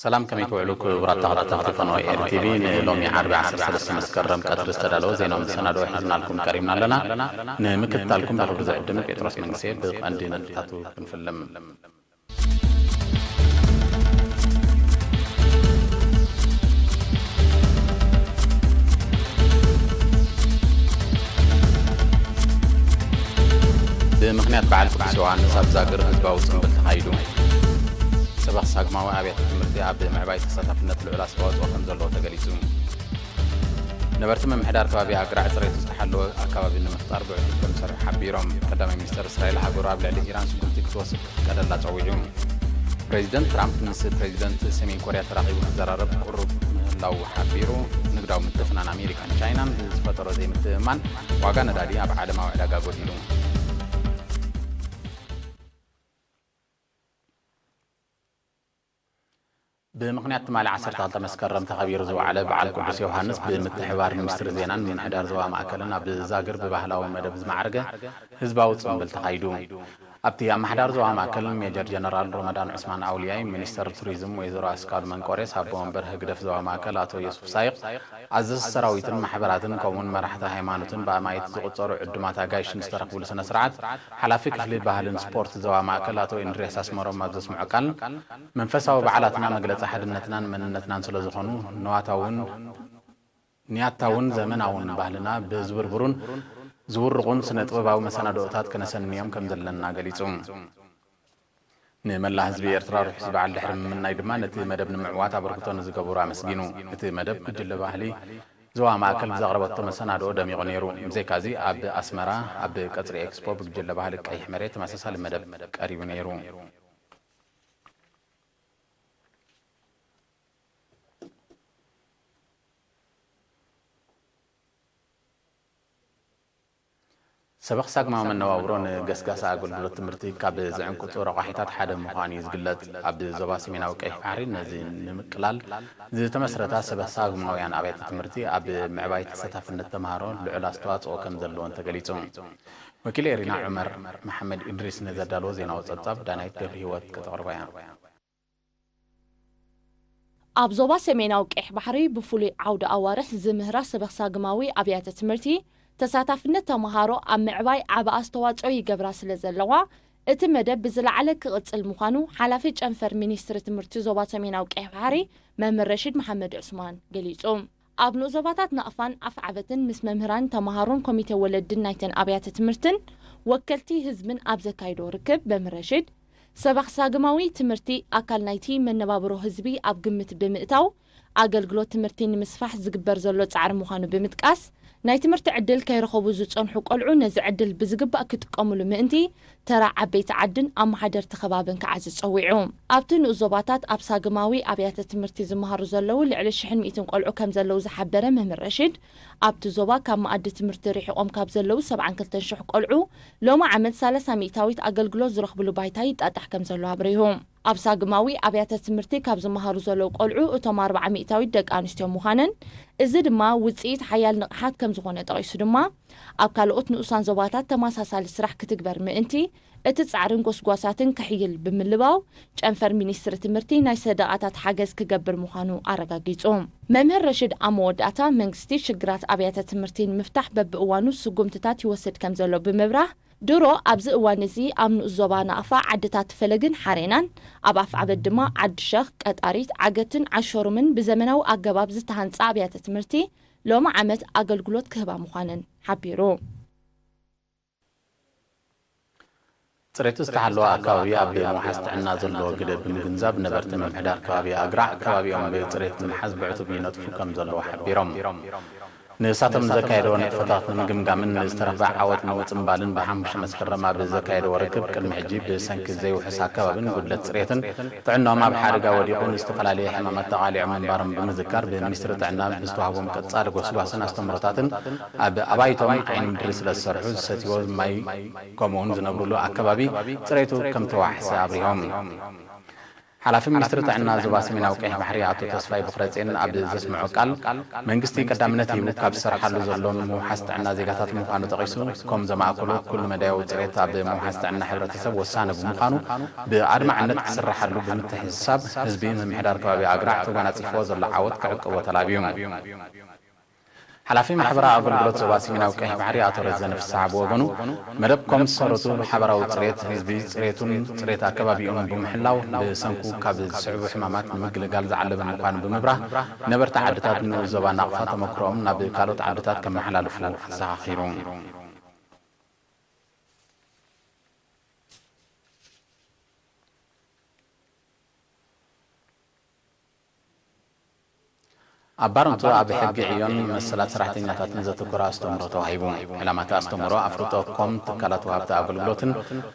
ሰላም፣ ከመይ ትውዕሉ ክቡራት ተኸታተልቲ ፈነወ ኤር ቲቪ? ንሎሚ ዓርቢ ዓሰርተ ሰለስተ መስከረም ቀትሪ ዝተዳለወ ዜናዊ መሰናድኦ ሒዝናልኩም ቀሪብና ኣለና። ንምክትታልኩም ብኽብሪ ዝዕድም ጴጥሮስ መንግስቴ። ብቐንዲ ነጥብታቱ ክንፍልም። ብምኽንያት በዓል ቅዱስ ዮሃንስ ኣብ ዛግር ህዝባዊ ጽምብል ተኻይዱ። ሰበኽ ሳግማዊ ኣብያተ ትምህርቲ ኣብ ምዕባይ ተሳታፍነት ልዑል ኣስተዋጽኦ ከም ዘለዎ ተገሊጹ። ነበርቲ ምምሕዳር ከባቢ ኣግራዕ ጽሬቱ ዝተሓለወ ኣከባቢ ንምፍጣር ብዕቱብ ከም ዝሰርሑ ሓቢሮም። ቀዳማይ ሚኒስተር እስራኤል ሃገሩ ኣብ ልዕሊ ኢራን ስጉምቲ ክትወስድ ክፍቀደላ ጸዊዑ። ፕሬዚደንት ትራምፕ ምስ ፕሬዚደንት ሰሜን ኮርያ ተራኺቡ ክዘራረብ ቅሩብ ምህላዉ ሓቢሩ። ንግዳዊ ምትፍናን ኣሜሪካን ቻይናን ብዝፈጠሮ ዘይምትእምማን ዋጋ ነዳዲ ኣብ ዓለማዊ ዕዳጋ ጎዲሉ። ብምኽንያት ትማሊ ዓሰርተ ክልተ መስከረም ተኸቢሩ ዝወዓለ በዓል ቅዱስ ዮሃንስ ብምትሕብባር ሚኒስትሪ ዜናን ምምሕዳር ዞባ ማእከልን ኣብ ዛግር ብባህላዊ መደብ ዝማዕረገ ህዝባዊ ጽምብል ተኻይዱ። ኣብቲ ኣመሓዳሪ ዞባ ማእከል ሜጀር ጀነራል ሮመዳን ዑስማን ኣውልያይ፣ ሚኒስተር ቱሪዝም ወይዘሮ ኣስካሉ መንቆሬስ፣ ኣቦ ወንበር ህግደፍ ዞባ ማእከል ኣቶ ዮሱፍ ሳይቕ፣ ኣዘዝቲ ሰራዊትን ማሕበራትን ከምኡውን መራሕቲ ሃይማኖትን ብኣማኢት ዝቑጸሩ ዕዱማት ኣጋይሽን ዝተረኽብሉ ስነ ስርዓት፣ ሓላፊ ክፍሊ ባህልን ስፖርት ዞባ ማእከል ኣቶ ኢንድርያስ ኣስመሮም ኣብ ዘስምዖ ቃል፣ መንፈሳዊ በዓላትና መግለጺ ሓድነትናን መንነትናን ስለ ዝኾኑ፣ ንዋታውን ንያታውን ዘመናውን ባህልና ብዝብርብሩን ዝውርቑን ስነ ጥበባዊ መሰናድኦታት ከነሰንዮም ከም ዘለና ገሊጹ። ንመላእ ህዝቢ ኤርትራ ርሑስ በዓል ድሕሪ ምምናይ ድማ፣ ነቲ መደብ ንምዕዋት ኣበርክቶ ንዝገበሩ ኣመስጊኑ። እቲ መደብ፣ ጉጅለ ባህሊ ዞባ ማእከል ብዘቕረበቶ መሰናድኦ ደሚቑ ነይሩ። ብዘይካዚ፣ ኣብ ኣስመራ ኣብ ቀጽሪ ኤክስፖ ብጉጅለ ባህሊ ቀይሕ መሬት ተመሳሳሊ መደብ ቀሪቡ ነይሩ። ሰበኽ ሳግማዊ መነባብሮ ንገስጋሲ ኣገልግሎት ትምህርቲ ካብ ዝዕንቅጹ ረቋሒታት ሓደ ምዃኑ እዩ ዝግለጽ። ኣብ ዞባ ሰሜናዊ ቀይሕ ባሕሪ ነዚ ንምቅላል ዝተመስረታ ሰበኽ ሳግማውያን ኣብያተ ትምህርቲ ኣብ ምዕባይ ተሳታፍነት ተምሃሮ ልዑል ኣስተዋጽኦ ከም ዘለወን ተገሊጹ። ወኪል ኤሪና ዑመር መሓመድ ኢድሪስ ንዘዳለዎ ዜናዊ ጸብጻብ ዳናይት ገብረ ህይወት ከተቕርቦ እያ። ኣብ ዞባ ሰሜናዊ ቀይሕ ባሕሪ ብፍሉይ ዓውዲ ኣዋርሕ ዝምህራ ሰበኽ ሳግማዊ ኣብያተ ትምህርቲ፣ ተሳታፍነት ተምሃሮ ኣብ ምዕባይ ዓቢ ኣስተዋጽኦ ይገብራ ስለ ዘለዋ፣ እቲ መደብ ብዝለዓለ ክቕጽል ምዃኑ ሓላፊ ጨንፈር ሚኒስትሪ ትምህርቲ ዞባ ሰሜናዊ ቀይሕ ባሕሪ መምህር ረሺድ መሓመድ ዑስማን ገሊጹ። ኣብ ንኡስ ዞባታት ናቕፋን ኣፍዓበትን ምስ መምህራን፣ ተምሃሮን ኮሚቴ ወለድን ናይተን ኣብያተ ትምህርትን ወከልቲ ህዝብን ኣብ ዘካይዶ ርክብ መምህር ረሺድ፣ ሰበኽ ሳግማዊ ትምህርቲ ኣካል ናይቲ መነባብሮ ህዝቢ ኣብ ግምት ብምእታው፣ ኣገልግሎት ትምህርቲ ንምስፋሕ ዝግበር ዘሎ ጻዕሪ ምዃኑ ብምጥቃስ፣ ናይ ትምህርቲ ዕድል ከይረኸቡ ዝጸንሑ ቆልዑ ነዚ ዕድል ብዝግባእ ክጥቀሙሉ ምእንቲ ተራ ዓበይቲ ዓድን ኣመሓደርቲ ከባብን ክዓዝዝ ጸዊዑ። ኣብቲ ንኡስ ዞባታት ኣብ ሳግማዊ ኣብያተ ትምህርቲ ዝመሃሩ ዘለዉ ልዕሊ ሽሕን ሚእትን ቆልዑ ከም ዘለዉ ዝሓበረ መምህር ረሺድ፣ ኣብቲ ዞባ ካብ መኣዲ ትምህርቲ ርሒቖም ካብ ዘለዉ ሰብዓን ክልተን ሽሕ ቆልዑ፣ ሎሚ ዓመት ሰላሳ ሚእታዊት ኣገልግሎት ዝረኽብሉ ባይታ ይጣጣሕ ከም ዘሎ ኣብሪሁ። ኣብ ሳግማዊ ኣብያተ ትምህርቲ ካብ ዝመሃሩ ዘለዉ ቆልዑ፣ እቶም ኣርብዓ ሚእታዊት ደቂ ኣንስትዮ ምዃነን፣ እዚ ድማ ውጽኢት ሓያል ንቕሓት ከም ዝኾነ ጠቒሱ ድማ፣ ኣብ ካልኦት ንኡሳን ዞባታት ተመሳሳሊ ስራሕ ክትግበር ምእንቲ፣ እቲ ጻዕርን ጎስጓሳትን ክሕይል ብምልባው፣ ጨንፈር ሚኒስትሪ ትምህርቲ ናይ ሰደቓታት ሓገዝ ክገብር ምዃኑ ኣረጋጊጹ። መምህር ረሽድ ኣብ መወዳእታ፣ መንግስቲ ሽግራት ኣብያተ ትምህርቲ ንምፍታሕ በብእዋኑ ስጉምትታት ይወስድ ከም ዘሎ ብምብራህ፣ ድሮ ኣብዚ እዋን እዚ ኣብ ንኡስ ዞባ ናቕፋ ዓድታት ፈለግን ሓሬናን፣ ኣብ ኣፍዓበት ድማ ዓዲ ሸኽ፣ ቀጣሪት፣ ዓገትን ዓሾሩምን ብዘመናዊ ኣገባብ ዝተሃንጻ ኣብያተ ትምህርቲ ሎሚ ዓመት ኣገልግሎት ክህባ ምዃነን ሓቢሩ። ጽሬቱ ዝተሓለወ ኣከባቢ ኣብ ምውሓስ ጥዕና ዘለዎ ግደ ብምግንዛብ፣ ነበርቲ ምምሕዳር ከባቢ ኣግራዕ ከባቢኦም ብጽሬት ንምሓዝ ብዕቱብ ይነጥፉ ከም ዘለዉ ሓቢሮም። ንሳቶም ዘካየደዎ ንጥፈታት ንምግምጋምን ንዝተረኽበ ዓወት ንምጽምባልን ብሓሙሽተ መስከረም ኣብ ዘካየደዎ ርክብ፣ ቅድሚ ሕጂ ብሰንኪ ዘይውሑስ ኣከባብን ጉድለት ጽሬትን ጥዕናኦም ኣብ ሓደጋ ወዲቑ ንዝተፈላለየ ሕማማት ተቓሊዖም ምንባሮም ብምዝካር፣ ብሚኒስትሪ ጥዕና ብዝተዋህቦም ቀጻሊ ጎስጓስን ኣስተምህሮታትን ኣብ ኣባይቶም ዓይኒ ምድሪ ስለ ዝሰርሑ፣ ዝሰትይዎ ማይ ከምኡውን ዝነብሩሉ ኣከባቢ ጽሬቱ ከም ተዋሕሰ ኣብሪሆም። ሓላፊ ሚኒስትሪ ጥዕና ዞባ ሰሜናዊ ቀይሕ ባሕሪ ኣቶ ተስፋይ ብኽረጼን ኣብ ዘስምዖ ቃል፣ መንግስቲ ቀዳምነት ሂቡ ካብ ዝሰርሓሉ ዘሎ ምውሓስ ጥዕና ዜጋታት ምዃኑ ጠቒሱ፣ ከም ዘማእከሎ ኩሉ መዳያዊ ጽሬት ኣብ ምውሓስ ጥዕና ሕብረተሰብ ወሳኒ ብምዃኑ ብኣድማዕነት ክስርሓሉ ብምትሕስሳብ፣ ህዝቢ ምምሕዳር ከባቢ ኣግራዕ ተጓናጺፍዎ ዘሎ ዓወት ክዕቅቦ ተላብዩ። ሓላፊ ማሕበራዊ ኣገልግሎት ዞባ ሰሜናዊ ቀይሕ ባሕሪ ኣቶ ረዘነ ፍስሓ ብወገኑ፣ መደብ ኮምሰረቱ ሓባራዊ ጽሬት ህዝቢ፣ ጽሬቱን ጽሬት ኣከባቢኡን ብምሕላው፣ ብሰንኩ ካብ ዝስዕቡ ሕማማት ንምግልጋል ዝዓለመ ምዃኑ ብምብራህ፣ ነበርቲ ዓድታት ንኡስ ዞባ ናቕፋ ተመክሮኦም ናብ ካልኦት ዓድታት ከመሓላልፉ ኣዘኻኺሩ። ኣብ ባረንቱ ኣብ ሕጊ ዕዮን መሰላት ሰራሕተኛታትን ዘተኮረ ኣስተምህሮ ተዋሂቡ። ዕላማ እቲ ኣስተምህሮ ኣፍልጦ ኮም ትካላት ወሃብቲ ኣገልግሎትን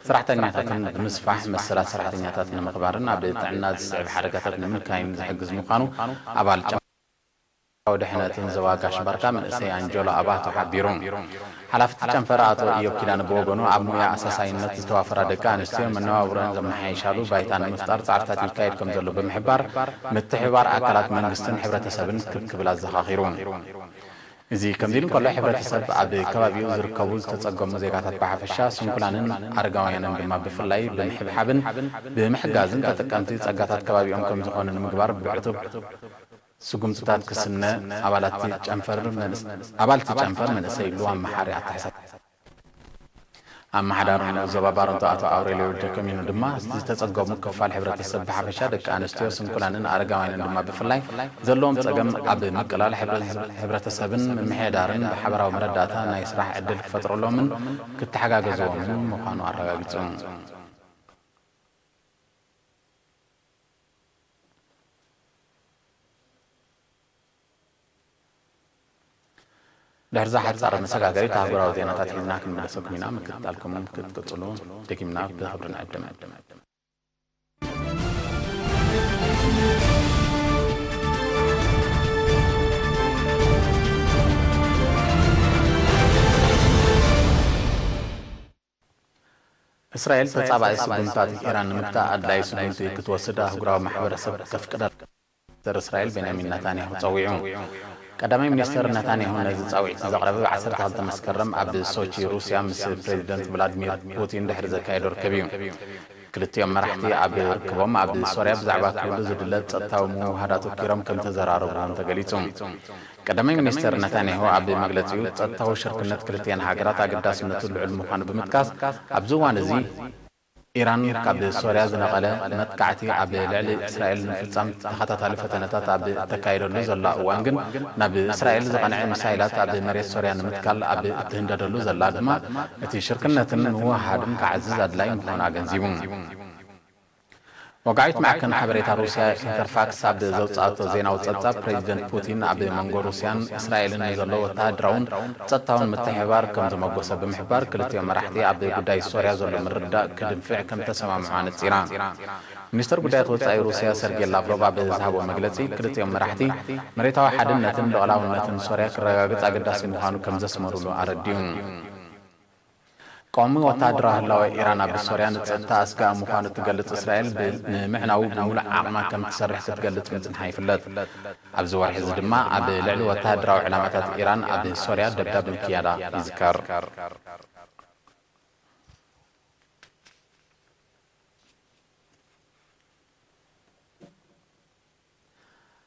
ሰራሕተኛታትን ብምስፋሕ መሰላት ሰራሕተኛታት ንምኽባርን ኣብ ጥዕና ዝስዕብ ሓደጋታት ንምንካይን ዝሕግዝ ምዃኑ ኣባል ጨንፈር ድሕነትን ዞባ ጋሽ ባርካ መንእሰይ ኣንጀሎ ኣባቶ ሓቢሩ። ሓላፊ እቲ ጨንፈር ኣቶ ኢዮብ ኪዳነ ብወገኑ፣ ኣብ ሞያ ኣሳሳይነት ዝተዋፈራ ደቂ ኣንስትዮ መነባብሮአን ዘመሓይሻሉ ባይታ ንምፍጣር ጻዕርታት ይካየድ ከም ዘሎ ብምሕባር፣ ምትሕብባር ኣካላት መንግስትን ሕብረተሰብን ክብ ክብል ኣዘኻኺሩ። እዚ ከምዚ ኢሉ እንከሎ፣ ሕብረተሰብ ኣብ ከባቢኡ ዝርከቡ ዝተጸገሙ ዜጋታት ብሓፈሻ፣ ስንኩላንን ኣረጋውያንን ድማ ብፍላይ ብምሕብሓብን ብምሕጋዝን፣ ተጠቀምቲ ጸጋታት ከባቢኦም ከም ዝኾኑ ንምግባር ብዕቱብ ስጉምትታት ክስነ ኣባላት ጨንፈር መንእስ-፣ ኣባልቲ ጨንፈር መንእሰይ ልዋም መሓሪ ኣተሓሳስባ። ኣመሓዳሪ ንኡስ ዞባ ባረንቱ ኣቶ ኣውሬልዮ ጀኮሚኖ ድማ፣ ዝተጸገሙ ክፋል ሕብረተሰብ ብሓፈሻ፣ ደቂ ኣንስትዮ፣ ስንኩላንን ኣረጋውያንን ድማ ብፍላይ ዘለዎም ጸገም ኣብ ምቅላል፣ ሕብረ-፣ ሕብረተሰብን ምምሕዳርን ብሓበራዊ መረዳእታ ናይ ስራሕ ዕድል ክፈጥረሎምን ክተሓጋገዝዎምን ምዃኑ ኣረጋጊጹ። ድሕሪ እዛ ሓጻር መሰጋገሪት ኣህጉራዊ ዜናታት ሒዝና ክንምለሰኩም ኢና። ምክትታልኩም ክትቅጽሉ ደጊምና ብኽብሪ ንዕድም። እስራኤል ተጻባኢ ስጉምታት ኢራን ንምግታእ ኣድላዪ ስጉምቲ ክትወስድ ኣህጉራዊ ማሕበረሰብ ከፍቅደላ ሚኒስተር እስራኤል ቤንያሚን ነታንያሁ ጸዊዑ። ቀዳማይ ሚኒስተር ነታንያሁ ነዚ ጻውዒት ዘቕረበ ብ ዓሰርተ ክልተ መስከረም ኣብ ሶቺ ሩስያ ምስ ፕሬዚደንት ቭላድሚር ፑቲን ድሕሪ ዘካየዶ ርክብ እዩ። ክልቲኦም መራሕቲ ኣብ ርክቦም ኣብ ሶርያ ብዛዕባ ክህሉ ዝድለ ጸጥታዊ ምውህሃድ ኣተኲሮም ከም ተዘራረቡ እውን ተገሊጹ። ቀዳማይ ሚኒስተር ነታንያሁ ኣብ መግለጺኡ፣ ጸጥታዊ ሽርክነት ክልቲኣን ሃገራት ኣገዳስነቱ ልዑል ምዃኑ ብምጥቃስ፣ ኣብዚ እዋን እዚ ኢራን ካብ ሶርያ ዝነቐለ መጥቃዕቲ ኣብ ልዕሊ እስራኤል ንምፍጻም ተኸታታሊ ፈተነታት ኣብ እተካይደሉ ዘላ እዋን ግን፣ ናብ እስራኤል ዝቐንዐ ሚሳይላት ኣብ መሬት ሶርያ ንምትካል ኣብ እትህንደደሉ ዘላ ድማ፣ እቲ ሽርክነትን ምውህሃድን ክዓዝዝ ኣድላዪ ምዃኑ ኣገንዚቡ። ወግዓዊት ማዕከን ሓበሬታ ሩስያ ኢንተርፋክስ ኣብ ዘውጽኣቶ ዜናዊ ጸብጻብ፣ ፕሬዚደንት ፑቲን ኣብ መንጎ ሩስያን እስራኤልን ንዘሎ ወተሃደራውን ጸጥታውን ምትሕብባር ከም ዘመጎሰ ብምሕባር፣ ክልቲኦም መራሕቲ ኣብ ጉዳይ ሶርያ ዘሎ ምርድዳእ ክድንፍዕ ከም ተሰማምዑ ኣነጺራ። ሚኒስተር ጉዳያት ወጻኢ ሩስያ ሰርጌ ላቭሮቭ ኣብ ዝሃቦ መግለጺ፣ ክልቲኦም መራሕቲ መሬታዊ ሓድነትን ልዑላውነትን ሶርያ ክረጋግጽ ኣገዳሲ ምዃኑ ከም ዘስመሩሉ ኣረዲኡ። ቀዋሚ ወተሃደራዊ ህላወ ኢራን ኣብ ሶርያ ንጸጥታ ኣስጋኢ ምዃኑ እትገልጽ እስራኤል፣ ብ-፣ ንምዕናዉ ብምሉእ ዓቕማ ከም ትሰርሕ ክትገልጽ ምጽንሓ ይፍለጥ። ኣብዚ ወርሒ እዚ ድማ ኣብ ልዕሊ ወተሃደራዊ ዕላማታት ኢራን ኣብ ሶርያ ደብዳብ ምክያዳ ይዝከር።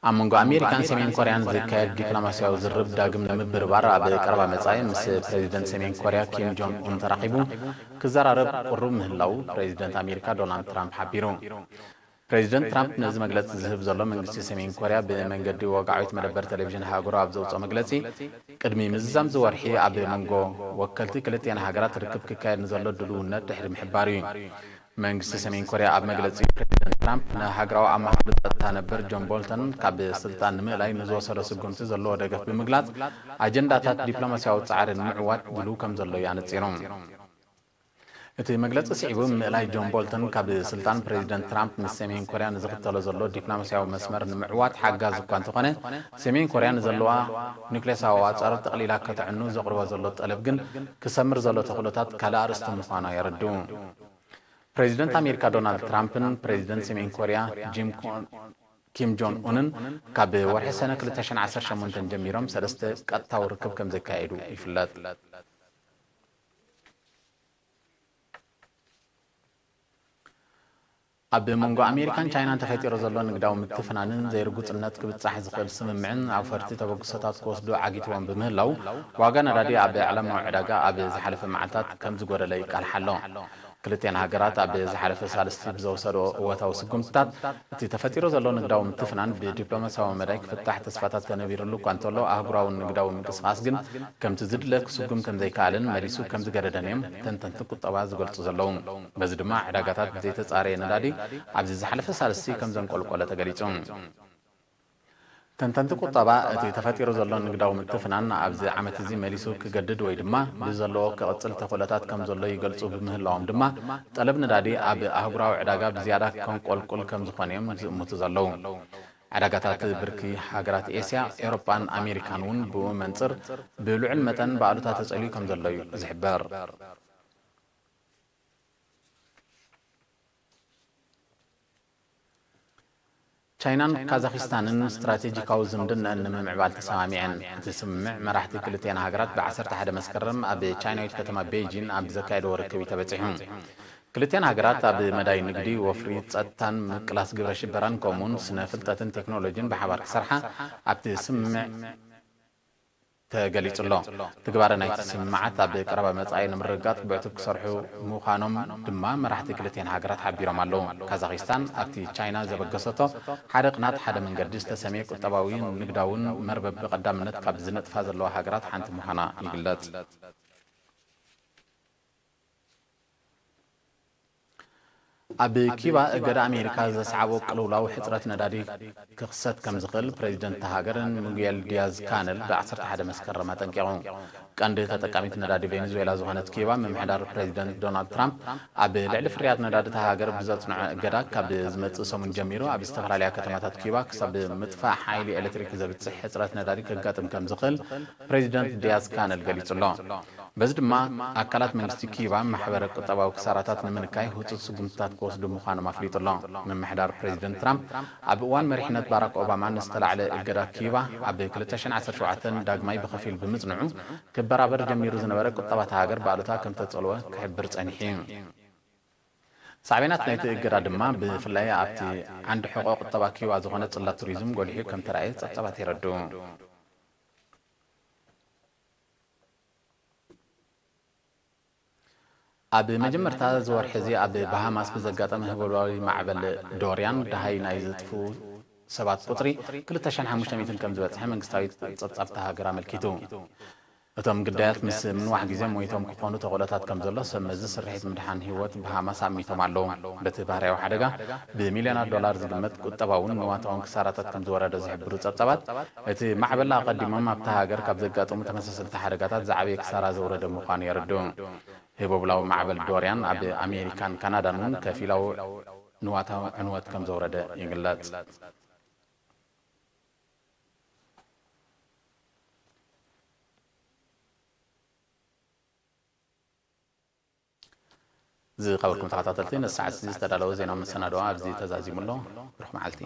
ኣብ መንጎ ኣሜሪካን ሰሜን ኮርያን ዝካየድ ዲፕሎማስያዊ ዝርርብ ዳግም ንምብርባር፣ ኣብ ቀረባ መጻኢ ምስ ፕሬዚደንት ሰሜን ኮርያ ኪም ጆንግ ኡን ተራኺቡ ክዘራረብ ቅሩብ ምህላዉ ፕሬዚደንት ኣሜሪካ ዶናልድ ትራምፕ ሓቢሩ። ፕሬዚደንት ትራምፕ ነዚ መግለጺ ዝህብ ዘሎ፣ መንግስቲ ሰሜን ኮርያ ብመንገዲ ወግዓዊት መደበር ቴሌቪዥን ሃገሩ ኣብ ዘውጽኦ መግለጺ፣ ቅድሚ ምዝዛም እዚ ወርሒ ኣብ መንጎ ወከልቲ ክልቲኣን ሃገራት ርክብ ክካየድ ንዘሎ ድልውነት ድሕሪ ምሕባሩ እዩ። መንግስቲ ሰሜን ኮርያ ኣብ መግለጺኡ፣ ፕሬዚደንት ትራምፕ ንሃገራዊ ኣማኻሪ ጸጥታ ነበር ጆን ቦልተን ካብ ስልጣን ንምእላይ ንዝወሰዶ ስጉምቲ ዘለዎ ደገፍ ብምግላጽ፣ ኣጀንዳታት ዲፕሎማስያዊ ጻዕሪ ንምዕዋት ድሉው ከም ዘሎ እዩ ኣነጺሩ። እቲ መግለጺ ስዒቡ፣ ምእላይ ጆን ቦልተን ካብ ስልጣን፣ ፕሬዚደንት ትራምፕ ምስ ሰሜን ኮርያ ንዝኽተሎ ዘሎ ዲፕሎማስያዊ መስመር ንምዕዋት ሓጋዚ እኳ እንተኾነ፣ ሰሜን ኮርያ ንዘለዋ ኒውክሌሳዊ ኣዋጻር ጠቕሊላ ከተዕኑ ዘቕርቦ ዘሎ ጠለብ ግን ክሰምር ዘሎ ተኽእሎታት ካልእ ኣርእስቲ ምዃኑ የረድኡ። ፕሬዚደንት ኣሜሪካ ዶናልድ ትራምፕን ፕሬዚደንት ሰሜን ኮርያ ጂም ኮን- ኪም ጆን ኡንን ካብ ወርሒ ሰነ ክልተ ሽሕን ዓሰርተ ሸሞንተን ጀሚሮም ሰለስተ ቀጥታዊ ርክብ ከም ዘካየዱ ይፍለጥ። ኣብ መንጎ ኣሜሪካን ቻይናን ተፈጢሩ ዘሎ ንግዳዊ ምትፍናንን ዘይርጉጽነት ክብጻሕ ዝኽእል ስምምዕን ኣውፈርቲ ተበግሶታት ክወስዱ ዓጊትዎም ብምህላው ዋጋ ነዳዲ ኣብ ዓለማዊ ዕዳጋ ኣብ ዝሓለፈ መዓልታት ከም ዝጎደለ ይቃልሓ ኣሎ። ክልቲኣን ሃገራት ኣብ ዝሓለፈ ሳልስቲ ብዝወሰድኦ እወታዊ ስጉምትታት እቲ ተፈጢሩ ዘሎ ንግዳዊ ምትፍናን ብዲፕሎማሲያዊ መዳይ ክፍታሕ ተስፋታት ተነቢርሉ እኳ እንተሎ ኣህጉራዊ ንግዳዊ ምንቅስቓስ ግን ከምቲ ዝድለ ክስጉም ከም ዘይከኣለን መሊሱ ከም ዝገደደን እዮም ተንተንቲ ቁጠባ ዝገልጹ ዘለዉ። በዚ ድማ ዕዳጋታት ብዘይተጻረየ ነዳዲ ኣብዚ ዝሓለፈ ሳልስቲ ከም ዘንቆልቆለ ተገሊጹ። ተንተንቲ ቁጠባ እቲ ተፈጢሩ ዘሎ ንግዳዊ ምትፍናን ኣብዚ ዓመት እዚ መሊሱ ክገድድ ወይ ድማ ብዘለዎ ክቕጽል ተኽእሎታት ከም ዘሎ ይገልጹ ብምህላዎም ድማ ጠለብ ነዳዲ ኣብ ኣህጉራዊ ዕዳጋ ብዝያዳ ከንቆልቁል ከም ዝኾነ እዮም ዝእምቱ ዘለዉ። ዕዳጋታት ብርኪ ሃገራት ኤስያ፣ ኤውሮጳን ኣሜሪካን እውን ብኡ መንጽር ብልዑል መጠን ብኣሉታ ተጸልዩ ከም ዘሎ እዩ ዝሕበር። ቻይናን ካዛኺስታንን ስትራቴጂካዊ ዝምድናኣን ንምምዕባል ተሰማሚዐን። እቲ ስምምዕ መራሕቲ ክልቲኣን ሃገራት ብ ዓሰርተ ሓደ መስከረም ኣብ ቻይናዊት ከተማ ቤይጂን ኣብ ዘካየድዎ ርክብ እዩ ተበጺሑ። ክልቲኣን ሃገራት ኣብ መዳይ ንግዲ፣ ወፍሪ፣ ጸጥታን ምቅላስ ግብረ ሽበራን ከምኡውን ስነ ፍልጠትን ቴክኖሎጂን ብሓባር ክሰርሓ ኣብቲ ስምምዕ ተገሊጹ ኣሎ። ትግባረ ናይቲ ስምምዓት ኣብ ቀረባ መጻኢ ንምርግጋጽ ብዕቱብ ክሰርሑ ምዃኖም ድማ መራሕቲ ክልቲኣን ሃገራት ሓቢሮም ኣለዉ። ካዛኺስታን ኣብቲ ቻይና ዘበገሰቶ ሓደ ቅናት ሓደ መንገዲ ዝተሰምየ ቁጠባዊ ንግዳውን መርበብ ብቐዳምነት ካብ ዝነጥፋ ዘለዋ ሃገራት ሓንቲ ምዃና ይግለጽ። ኣብ ኪባ እገዳ ኣሜሪካ ዘስዓቦ ቅልውላው ሕጽረት ነዳዲ ክኽሰት ከም ዝኽእል ፕሬዚደንት እታ ሃገር ሚጉኤል ዲያዝ ካነል ብ ዓሰርተ ሓደ መስከረም ኣጠንቂቑ። ቀንዲ ተጠቃሚት ነዳዲ ቬኔዙዌላ ዝኾነት ኪባ ምምሕዳር ፕሬዚደንት ዶናልድ ትራምፕ ኣብ ልዕሊ ፍርያት ነዳዲ እታ ሃገር ብዘጽንዖ እገዳ ካብ ዝመጽእ ሰሙን ጀሚሩ ኣብ ዝተፈላለያ ከተማታት ኪባ ክሳብ ምጥፋእ ሓይሊ ኤሌክትሪክ ዘብጽሕ ሕጽረት ነዳዲ ከጋጥም ከም ዝኽእል ፕሬዚደንት ዲያዝ ካነል ገሊጹ ኣሎ። በዚ ድማ ኣካላት መንግስቲ ኪዩባ ማሕበረ ቁጠባዊ ክሳራታት ንምንካይ ህጹጽ ስጉምትታት ክወስዱ ምዃኖም ኣፍሊጡ ኣሎ። ምምሕዳር ፕሬዚደንት ትራምፕ ኣብ እዋን መሪሕነት ባራክ ኦባማ ንዝተላዕለ እገዳ ኪዩባ ኣብ ክልተ ሽሕን ዓሰርተ ሸውዓተን ዳግማይ ብኸፊል ብምጽንዑ ክበራበር ጀሚሩ ዝነበረ ቁጠባ እታ ሃገር ብኣሉታ ከም ተጸልወ ክሕብር ጸኒሑ እዩ። ሳዕቤናት ናይቲ እገዳ ድማ ብፍላይ ኣብቲ ዓንዲ ሕቖ ቁጠባ ኪዩባ ዝኾነ ጽላት ቱሪዝም ጎሊሑ ከም ተራእየ ጸብጻባት የረድኡ። ኣብ መጀመርታ እዚ ወርሒ እዚ ኣብ ባሃማስ ብዘጋጠመ ህቦባዊ ማዕበል ዶርያን ደሃይ ናይ ዝጥፍኡ ሰባት ቁጽሪ ክልተ ሽሕን ሓሙሽተ ሚእትን ከም ዝበጽሐ መንግስታዊ ጸብጻብ እታ ሃገር ኣመልኪቱ። እቶም ግዳያት ምስ ምንዋሕ ግዜ ሞይቶም ክኾኑ ተኽእሎታት ከም ዘሎ ሰብ መዚ ስርሒት ምድሓን ህይወት ባሃማስ ኣሚቶም ኣለዉ። በቲ ባህርያዊ ሓደጋ ብሚልዮናት ዶላር ዝግመት ቁጠባውን ንዋታውን ክሳራታት ከም ዝወረደ ዝሕብሩ ጸብጻባት፣ እቲ ማዕበል ኣቐዲሞም ኣብታ ሃገር ካብ ዘጋጠሙ ተመሳሰልቲ ሓደጋታት ዝዓበየ ክሳራ ዘውረደ ምዃኑ የረድኡ። ህቦብላዊ ማዕበል ዶርያን ኣብ ኣሜሪካን ካናዳን እውን ከፊላዊ ንዋታዊ ዕንወት ከም ዘውረደ ይግለጽ። ዝኸበርኩም ተኸታተልቲ፣ ነዚ ሰዓት እዚ ዝተዳለወ ዜና መሰናድኦ ኣብዚ ተዛዚሙ ኣሎ። ብሩኽ መዓልቲ።